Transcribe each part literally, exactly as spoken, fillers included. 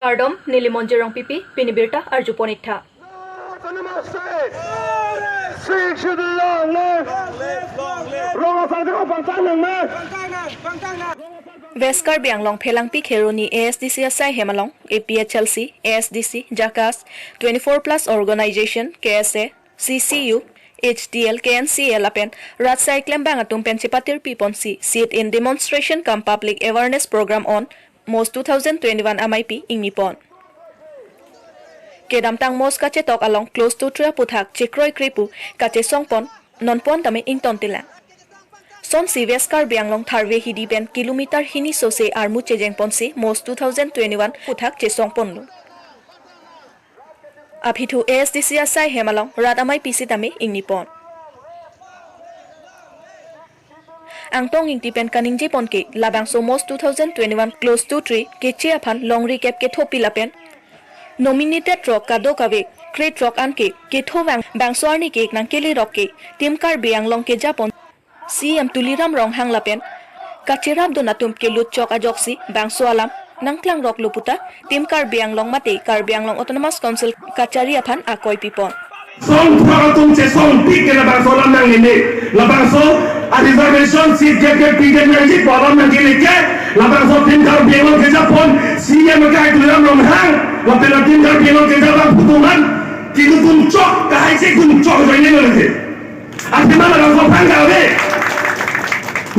Kardom, neli Monjir Rongpipi, pini birta arjupon-iktha. West Karbi Anglong Phelangpi Kheroni A S D C asai hem along A P H L C, A S D C, JACAS, twenty-four plus organization, K S A, C C U, H T L, K N C L lapen rat asai klembang atum pen chepatirpi ponsi sit-in demonstration cum public awareness program on MoS two thousand twenty-one ameipi ingni pon. Kedamtang MoS kachetok along clause two three aphuthak chekroikre pu kachesong pon, non pon tame ingtontelang. Sonsi West Karbi Anglong tharve hidi pen kilometer hini sose armu chejeng ponsi MoS two thousand twenty-one aphuthak chesong ponlo. Aphi thu A S D C asai hem along rat ameipi sitame ingni pon. Angtong Ingti pen kaningje pon ke, labangso MoS two thousand twenty-one clause two three keche aphan longri kep kethopi lapen nominated rok kadokave kre throk an ke ketho vang bangso arni ke nangkelerok ke Team Karbi Anglong keja pon C E M Tuliram Ronghang lapen kacherapdun atum kelut chok ajoksi bangso alam nangklangroklo puta Team Karbi Anglong mate Karbi Anglong Autonomous Council kachari aphan akoi pipon. Song thak atum chesongpik ke labangso alam nangneme. Labangso a reservation seat gap gap pidem nangji pu alam nangkele ke, labangso Team Karbi Anglong keja pon C E M akai Tuliram Ronghang lapen la Team Karbi Anglong keja abang pu atum an kedukun chok, kahai si kun chok ajoine lo ke. Athema labangso aphan kave.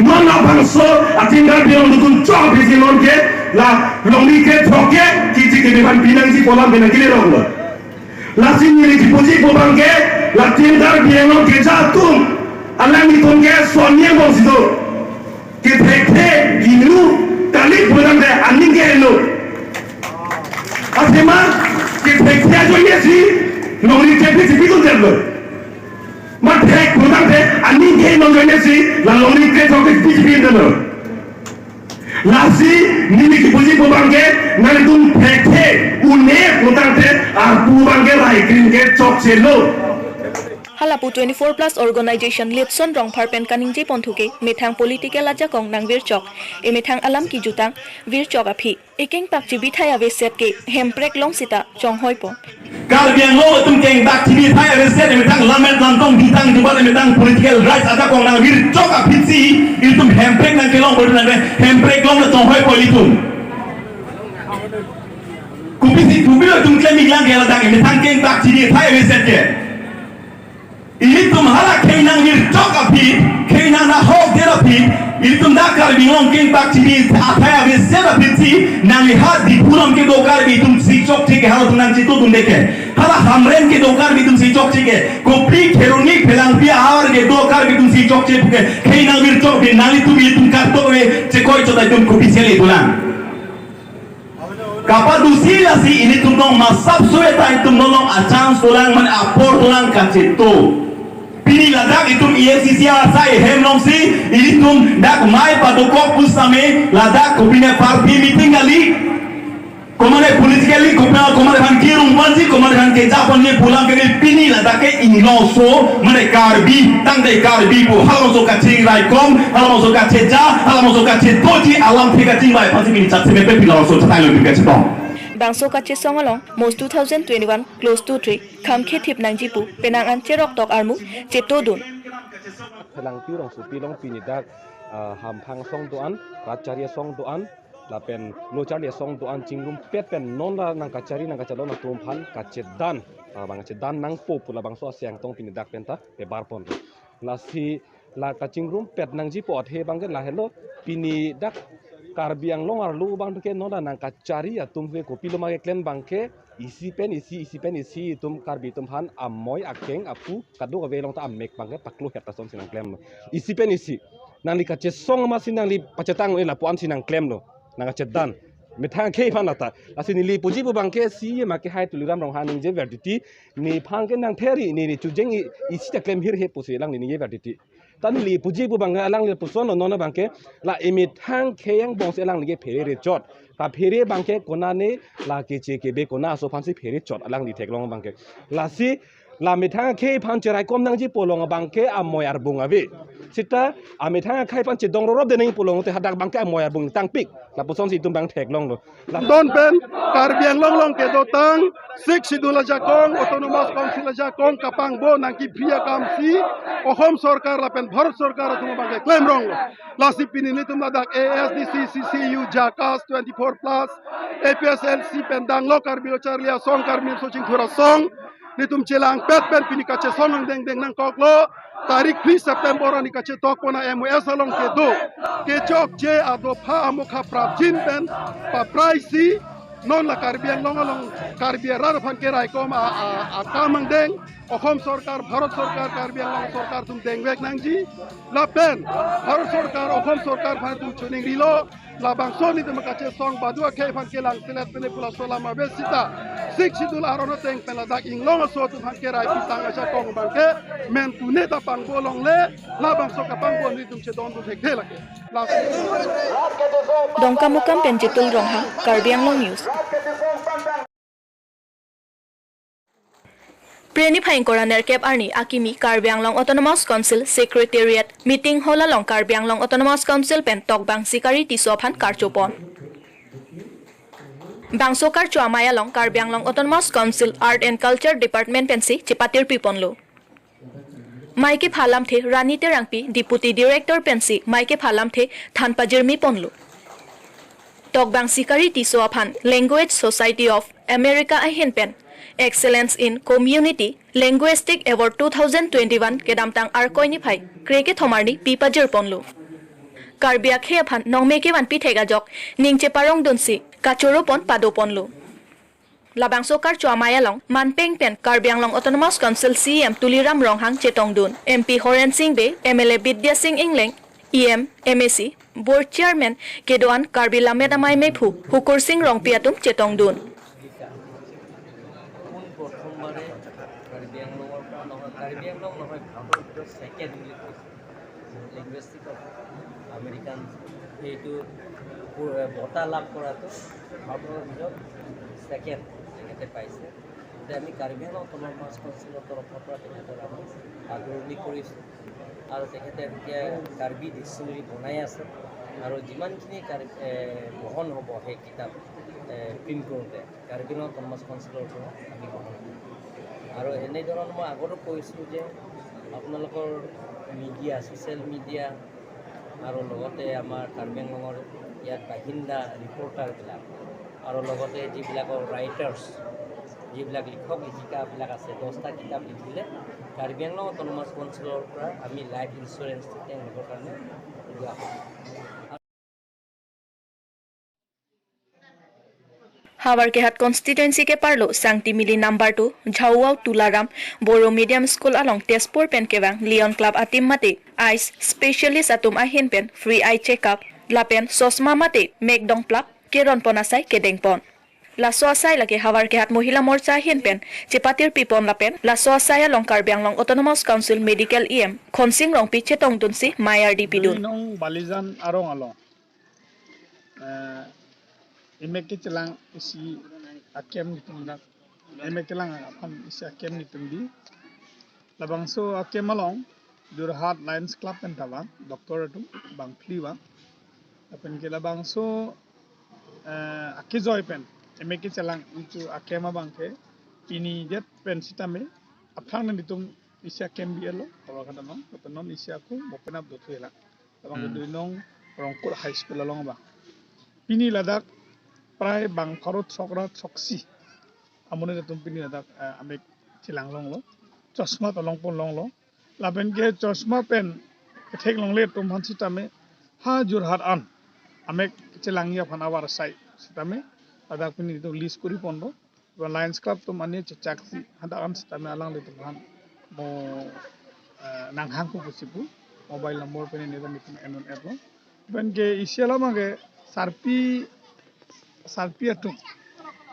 Non labangso a Team Karbi Anglong dukun chok aphi si non ke la longri kre throk ke keche kebe aphan pinangji pu alam ke nangkeleroklo. Lasi neli chipuji pu abang ke la Team Karbi Anglong keja atum, alanglitum ke son-e angbong si do. Kethekthe inut kali pu abang ke aning ke inut. Athema kethekthe ajoine si longri kre pisi pidun detlo. Mate pu abang ke aning ke inut ajoine si la longri kre throk ke pisi pidunlo. Lasi neli chipuji pu abang ke, nanglitum thekthe un-e pulotangte arpu abang ke rai krim ke chokchelo. Halapu twenty-four plus organization Lipson Rongphar pen kaningje pon thu ke, methang political ajakong nangvirchok, emethang alam kejutang virchok aphi, ekeng pak chibithai aveset ke hemprek long sita chonghoi pon. Karbi Anglong atum keng dak T V thai ave set, emethang lammet lamtong bithang jubat, emethang political rights ajakong nangvirchok aphi si, ilitum hemprek nangkelong bor nangre, hemprek long na chonghoi pon ilitum. Kopisi, kopi atum klem iklang ke ladak, emethang keng dak T V thai ave set ke. Ilitum hala khei nangvirchok aphi, khei nangnahokdet aphi, ilitum dak Karbi Anglong keng pak T V athai ave set aphi si, nangli ha Diphu along kedo Karbi atum si chokche ke halatum nangchitudunde ke. Hala Hamren kedo Karbi atum si chokche ke. Kopi Kheroni Phelangpi ahavar kedo Karbi atum si chokche ke. Khei nangvirchok aphi nanglitum ilitum kartok ave chekoi chot atum kopi sele dolang. Kapadusi lasi ilitum along masap sue ta ilitum along a-chance dolang mane apor dolang kachito. Pini ladak itum A S D C asai hem alongsi ilitum dak mei padokok pusitame ladak kopine party meeting kali. Komane politically, komane, komane aphan kirung ponji, komane aphan keja ponji pu alam ke pini ladak ke inglongso, mane Karbi, tangte Karbi pu, halabangso kachingrai kom, halabangso kacheja, halabangso kachetoji, alamthe kachingvai aphansi pini chatsi mepe pila labangso chatang lo pini kachetong. Bangso kachesong along, MoS two thousand twenty-one, clause two three, kham khethip nangji pu, penang an cheroktok armu, chetodun. Phelangpi rongsopi along pini dak, ah, hamphang asong do-an, rat charli asong do-an, lapen lo charli asong do-an chingrumpet pen non la nangkacharli nangkachelong atum aphan kachedan, ah, bang kachedan nangpo pu labangso asi angtong pini dak penta pebar pon. Lasi la kachingrumpet nangji pu athe abang ke lahelo, pini dak Karbi Anglong arlo abang ke non la nangkacharli atum ke kopilo ma keklem abang ke isi pen isi, isi pen isi itum Karbi atum aphan amoi akeng apu kadokave along ta amek abang ke paklo het asonsi nangklemlo. Isi pen isi. Nangli kachesong amatsi nangli pachetang un-e lapu-ansi nangklemlo. Nangkachedan. Methang akhei aphan lata. Lasi neli puji pu abang ke C E M akehai Tuliram Ronghang ningje ver titi. Nephan ke nangtheri, ne, ne chojeng i, isi ta klem hirhe pusi alangli ningje ver titi. Ta neli puji pu abang ke alangli lapuson lo non abang ke la emethang akhei angbongsi alangli ke phere rechot. Kaphere abang ke konane la keche kebe kona aso aphansi phere chot alangli theklong abang ke. Lasi La methang akhei aphan cheraikom nangji pu along abangke amoi arbung ave. Seta amethang akhei aphan chedong rorop de nangji pu along te hadak abangke amoi arbung tangpik. Lapusonsi itum abang theklonglo. La don pen Karbi Anglong along kedotang Sixth Schedule ajakong, Autonomous Council ajakong kapangbo nangkephi akamsi Assam Sorkar lapen Bharat Sorkar atum abangke klemronglo. Lasi pini nelitum ladak A S D C, C C U, JACAS, twenty-four plus, A P H L C pen danglo Karbi Lo Charli Asong, Karbi Lo Soching Thura Song, nelitum chelangpet pen pini kachesong angdengdeng nangkoklo. Tarik phli September arni kachetok pon a-M O S along kedo kechokche adopha amokha prapjin pen papraisi non la Karbi Anglong along Karbi arat aphan keraikom a, a, akam angdeng Assam Sorkar, Bharat Sorkar, Karbi Anglong Sorkar atum dengvek nangji. Lapen Bharat Sorkar, Assam Sorkar aphan itum choningrilo. Labangso nelitum kachesong badu akhei aphan kelang selet pen pu laso alam ave seta Sixth Schedule aron ateng pen ladak inglong aso atum aphan kerai pitang ajakong abangke mentune ta pangbo longle, labangso kapangbo nelitum chedondun thekthe lake. Lasi Dongkamukam pen Jitul Ronghang, Karbi Anglong News. Phre niphai ingkoi ra nerkep arni akimi Karbi Anglong Autonomous Council Secretariat Meeting Hall along Karbi Anglong Autonomous Council pen Tokbang Sikari Tisso aphan karcho pon. Bangso karcho amei along Karbi Anglong Autonomous Council Art and Culture Department pensi chepatirpi ponlo. Mei kepha alamthe Rani Terangpi, Deputy Director pensi mei kepha alamthe than pajirmi ponlo. Tokbang Sikari Tisso aphan Language Society of America ahin pen Excellence in Community Linguistic Award two thousand twenty-one kedamtang Arkoi niphai kre kethom arni pi pajir ponlo. Karbi akhei aphan nongme kevanpi thek ajok ning cheparongdunsi kachoro pon pado ponlo. Labangso karcho amei along manpeng pen Karbi Anglong Autonomous Council C E M Tuliram Ronghang chetongdun, M P Horen Sing Bey, M L A Bidya Sing Engleng, E M, M A C, Board Chairman kedo-an Karbi Lammet Amei mephu Hukur Sing Rongpi atum chetongdun. কোন প্ৰথমবাৰে কাৰ্বি আংলঙৰ পৰা নহয়, কাৰ্বি আংলং নহয়, ভাৰতৰ ভিতৰত ছেকেণ্ড বুলি কৈছে। Linguistic of American এইটো প-, বঁটা লাভ কৰাটো ভাৰতৰ ভিতৰত ছেকেণ্ড তেখেতে পাইছে। গতিকে আমি কাৰ্বি আংলং অট'নমাছ কাউন্সিলৰ তৰফৰ পৰা তেখেতক আমি আদৰণি কৰিছোঁ। আৰু তেখেতে এতিয়া কাৰ্বি ডিকচনেৰী বনাই আছে আৰু যিমানখিনি কাৰ্বি, এ, বহন হ'ব সেই কিতাপ, এ, প্ৰিণ্ট কৰোঁতে কাৰ্বি আংলং অট'নমাছ কাউন্সিলৰ পৰা আমি বহন কৰিম। আৰু এনেধৰণৰ মই আগতো কৈছোঁ যে আপোনালোকৰ মিডিয়া, ছ'চিয়েল মিডিয়া আৰু লগতে আমাৰ কাৰ্বি আংলঙৰ ইয়াত বাসিন্দা ৰিপৰ্টাৰবিলাক আৰু লগতে যিবিলাকৰ ৰাইটাৰ্ছ, যিবিলাক লিখক লিখিকাবিলাক আছে, দহটা কিতাপ লিখিলে কাৰ্বি আংলং অট'নমাছ কাউন্সিলৰ পৰা আমি লাইফ ইঞ্চুৰেঞ্চ তেওঁলোকৰ কাৰণে দিয়া হ'ব। Howraghat constituency keparlo Sangtimili number two Jhauwao Tularam Boro Medium School along Tezpur pen kevang Lion Club a-team mate eyes specialist atum ahin pen free eye checkup lapen sosma mate mek dongplak keron pon asai kedeng pon. Laso asai lake Howraghat Mohila Morcha ahin pen chepatirpi pon lapen laso asai along Karbi Anglong Autonomous Council Medical E M Khonsing Rongpi chetongdunsi mei ardi pidun. Nong Balijan arong along. Eh, emek kechelang isi a-camp nelitum dak. Emek kelang aphan isi a-camp nelitum di. Labangso a-camp along Jorhat Lions Club pen ta vang, doctor atum bangphli vang. Lapen ke labangso, eh, akejoi pen emek kechelang ichu a-camp abangke pini det pen sitame aphrang nelitum isi a-camp bi-etlo, Howraghat amang, lapen non isi ako mo penap dothuela. Labang Hmm. kedui nong Rongkut High School along abang. Pini ladak prai bang pharo chokra choksi amonit atum pini ladak, eh, amek chelang longlo. Chosma ta long pon longlo. Lapen ke chosma pen kethek longle atum aphan sitame ha Jorhat an amek chelangji aphan avarsai sitame ladak pini itum list kori ponlo. Ba Lions Club atum ani chechaksi hadak an sitame alanglitum aphan mo, eh, nanghang pu pusi pu mobile number pen nelitum itum enon etlo. Pen ke isi alam ke sarpi, sarpi atum,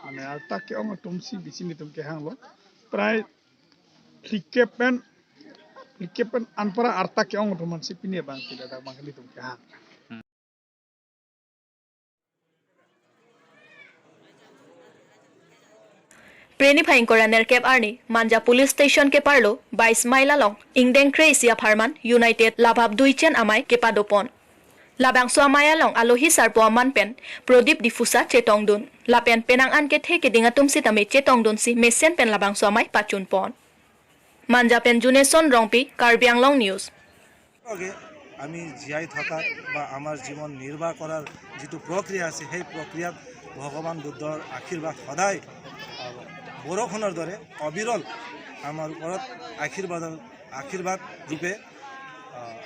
mane arta ke-ong atumsi bisi nelitum kehanglo. Prai phlikep pen, phlikep pen anpara arta ke-ong atum aphansi pini abang kita dak abang nelitum kehang. Peni phai ingkoi ra nerkep arni Manja Police Station keparlo bais mile along ingdeng kre-isi apharman United Labhap Duichen amei kepadopon. Labangso amei along alohi sarpo aman pen Prodip Diphusa chetongdun. Lapen penang an kethe keding atum sitame chetongdunsi mesen pen labangso amei pachunpon. Manja pen Juneson Rongpi, Karbi Anglong News. লগে আমি জীয়াই থকাত বা আমাৰ জীৱন নিৰ্বাহ কৰাৰ যিটো প্ৰক্ৰিয়া আছে, সেই প্ৰক্ৰিয়াত ভগৱান বুদ্ধৰ আশীৰ্বাদ সদায় আহ, বৰষুণৰ দৰে অবিৰল আমাৰ ওপৰত আশীৰ্বাদৰ আশীৰ্বাদ ৰূপে আহ,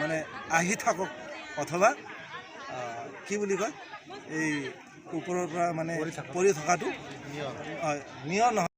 মানে আহি থাকক, অথবা আহ, কি বুলি কয়, এই ওপৰৰ পৰা মানে পৰি থকাটো আহ, নিয়ৰ নহয়।